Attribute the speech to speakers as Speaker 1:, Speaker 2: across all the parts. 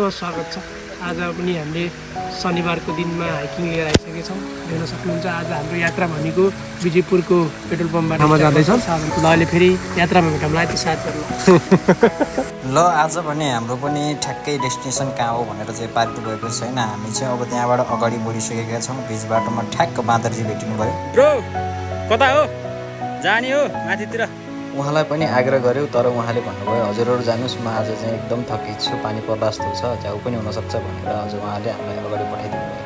Speaker 1: स्वागत छ। आज पनि हामीले शनिबारको दिनमा हाइकिङ लिएर आइसकेका छौँ। हेर्न सक्नुहुन्छ आज हाम्रो यात्रा भनेको विजयपुरको पेट्रोल पम्पबाट जाँदैछ। ल अहिले फेरि यात्रामा भेटौँला त्यो साथीहरूलाई।
Speaker 2: ल आज भने हाम्रो पनि ठ्याक्कै डेस्टिनेसन कहाँ हो भनेर चाहिँ पार्टी भएको छैन। हामी चाहिँ अब त्यहाँबाट अगाडि बढिसकेका छौँ। बिच बाटोमा ठ्याक्क बाँदरजी भेटिनु भयो।
Speaker 3: ब्रो कता हो जाने हो माथितिर?
Speaker 2: उहाँलाई पनि आग्रह गऱ्यो तर उहाँले भन्नुभयो हजुरहरू जानुहोस्, म आज चाहिँ एकदम थकित छु, पानी पर्ला जस्तो छ, झ्याउ पनि हुनसक्छ भनेर आज उहाँले हामीलाई अगाडि पठाइदिनु भयो।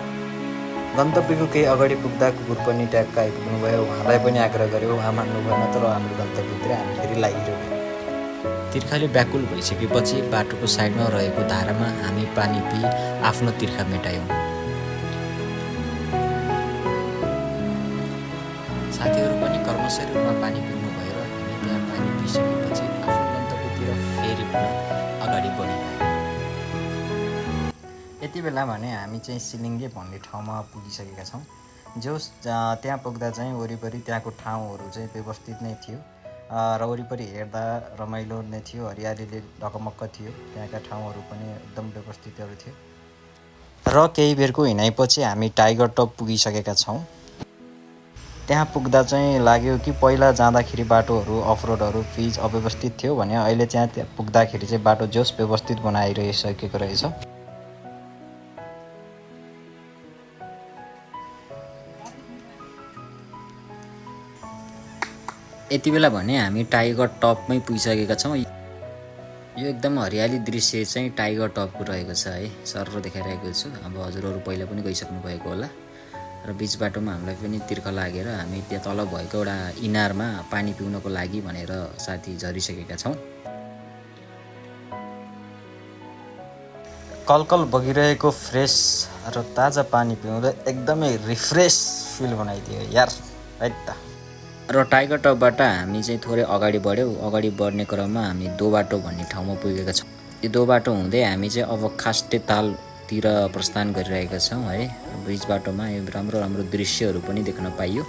Speaker 2: गन्तव्यको केही अगाडि पुग्दा कुकुर पनि ट्याक्क आइपुग्नु भयो। उहाँलाई पनि आग्रह गऱ्यो, उहाँ मान्नु भएन तर हाम्रो गन्तव्यतिर हामी फेरि लागिरह्यो। तिर्खाले व्याकुल भइसकेपछि बाटोको साइडमा रहेको धारामा हामी पानी पिई आफ्नो तिर्खा मेटायौँ। साथीहरू पनि कर्मशरी रूपमा पानी पिउनु भएर हामी त्यहाँ पानी पिइसकेपछि आफ्नो गन्तव्यतिर फेरि अगाडि बढिरहेँ। यति बेला भने हामी चाहिँ सिलिङ्गे भन्ने ठाउँमा पुगिसकेका छौँ। त्यहाँ पुग्दा चाहिँ वरिपरि त्यहाँको ठाउँहरू चाहिँ व्यवस्थित नै थियो र वरिपरि हेर्दा रमाइलो नै थियो, हरियालीले ढकमक्क थियो। त्यहाँका ठाउँहरू पनि एकदम व्यवस्थितहरू थियो। र केही बेरको हिँडाइपछि हामी टाइगर टप पुगिसकेका छौँ। त्यहाँ पुग्दा चाहिँ लाग्यो कि पहिला जाँदाखेरि बाटोहरू अफरोडहरू पिच अव्यवस्थित थियो भने अहिले त्यहाँ पुग्दाखेरि चाहिँ बाटो जोस व्यवस्थित बनाइरहिसकेको रहेछ। यति बेला भने हामी टाइगर टपमै पुगिसकेका छौँ। यो एकदम हरियाली दृश्य चाहिँ टाइगर टपको रहेको छ है, सरर देखाइरहेको छु। अब हजुरहरू पहिला पनि गइसक्नु भएको होला। र बिच बाटोमा हामीलाई पनि तिर्खा लागेर हामी त्यहाँ तल भएको एउटा इनारमा पानी पिउनको लागि भनेर साथी झरिसकेका छौँ। कलकल बगिरहेको फ्रेस र ताजा पानी पिउँदा एकदमै रिफ्रेस फिल बनाइदियो यार राइट त। र टाइगर टपबाट हामी चाहिँ थोरै अगाडि बढ्यौँ। अगाडि बढ्ने क्रममा हामी दो बाटो भन्ने ठाउँमा पुगेका छौँ। यो दो बाटो हुँदै हामी चाहिँ अब खास्टे तालतिर प्रस्थान गरिरहेका छौँ है। बिच बाटोमा यो राम्रो राम्रो दृश्यहरू पनि देख्न पाइयो।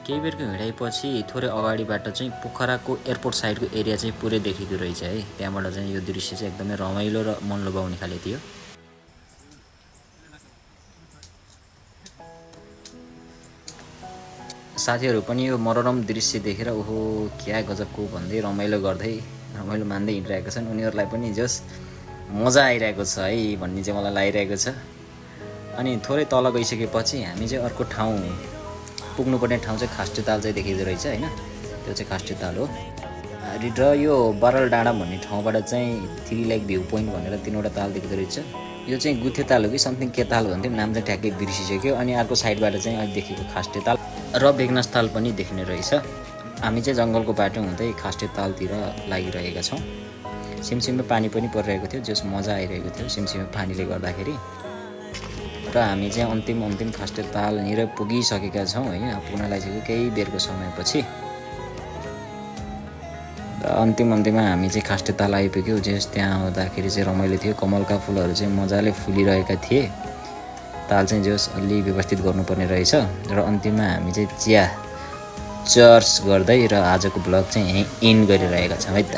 Speaker 2: केही बेरको हिँडाइपछि थोरै अगाडिबाट चाहिँ पोखराको एयरपोर्ट साइडको एरिया चाहिँ पुरै देखेको रहेछ है। त्यहाँबाट चाहिँ यो दृश्य चाहिँ एकदमै रमाइलो र मन लोभाउने खाले थियो। साथीहरू पनि यो मनोरम दृश्य देखेर ओहो क्या गजबको भन्दै रमाइलो मान्दै हिँडिरहेका छन्। उनीहरूलाई पनि जस मजा आइरहेको छ है भन्ने चाहिँ मलाई लागिरहेको छ। अनि थोरै तल गइसकेपछि हामी चाहिँ अर्को ठाउँ पुग्नुपर्ने ठाउँ चाहिँ खास्टे ताल चाहिँ देखिँदो रहेछ होइन। त्यो चाहिँ खास्टे ताल हो। र यो बारल डाँडा भन्ने ठाउँबाट चाहिँ 3 लेक भ्यू पोइन्ट भनेर 3वटा ताल देखिँदो रहेछ। यो चाहिँ गुथे ताल हो कि समथिङ के ताल भन्थ्यो, नाम चाहिँ ठ्याक्कै बिर्सिसक्यो। अनि अर्को साइडबाट चाहिँ अहिले देखेको खास्टे ताल र बेगनास ताल पनि देखिने रहेछ। हामी चाहिँ जङ्गलको बाटो हुँदै खास्टे तालतिर लागिरहेका छौँ। सिमसिममा पानी पनि परिरहेको थियो, जस मजा आइरहेको थियो सिमसिममा पानीले गर्दाखेरि। र हामी चाहिँ अन्तिम खास्टे तालनिर पुगिसकेका छौँ होइन। पुग्न लागिसक्यो केही बेरको समयपछि। र अन्तिममा हामी चाहिँ खास्टे ताल आइपुग्यौँ। जस त्यहाँ आउँदाखेरि चाहिँ रमाइलो थियो। कमलका फुलहरू चाहिँ मजाले फुलिरहेका थिए। ताल चाहिँ जस अलि व्यवस्थित गर्नुपर्ने रहेछ। र अन्तिममा हामी चाहिँ चिया चर्च गर्दै र आजको ब्लग चाहिँ यहीँ इन गरिरहेका छौँ है त।